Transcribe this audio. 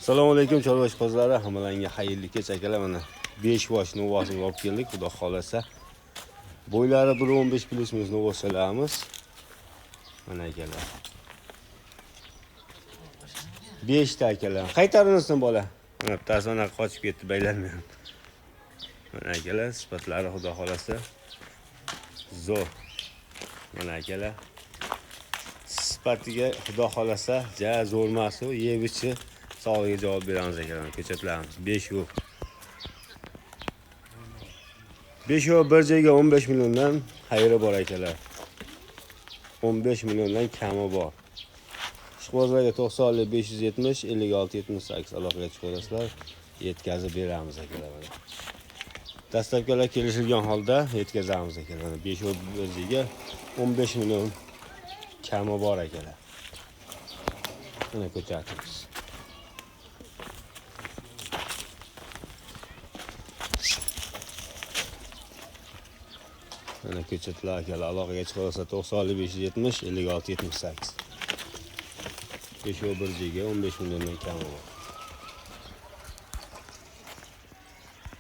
Assalomu alaykum chorva ishqibozlari, hammalaringga xayrli kech akalar. Mana 5 bosh novvosimizni olib keldik, xudo xolasa. Bo'ylari 1.15 plyusimiz novvosalarimiz. Mana akalar. 5 ta akalar. Qaytarinsin bola. Mana bittasi mana qochib ketdi, baylanmayapti. Mana akalar, sifatlari xudo xolasa zo'r. Mana akalar. Sifatiga xudo xolasa ja zo'r emas u, yeb ichib savolga javob beramiz akalar, ko'chatlarimiz. 5 yo'q. 5 yo'q bir joyga 15 milliondan xayri bor akalar. 15 milliondan kami bor. Ishqibozlarga 90 570 56 78 aloqaga chiqarasizlar, yetkazib beramiz akalar mana. Dastlabkilar kelishilgan holda yetkazamiz akalar. Mana 5 yo'q bir joyga 15 million kami bor akalar. Mana ko'chatimiz. Mana ko'chatlar akalar, aloqaga chiqarsa 90 570 56 78. 5 yo'q bir joyga 15 milliondan kami bor.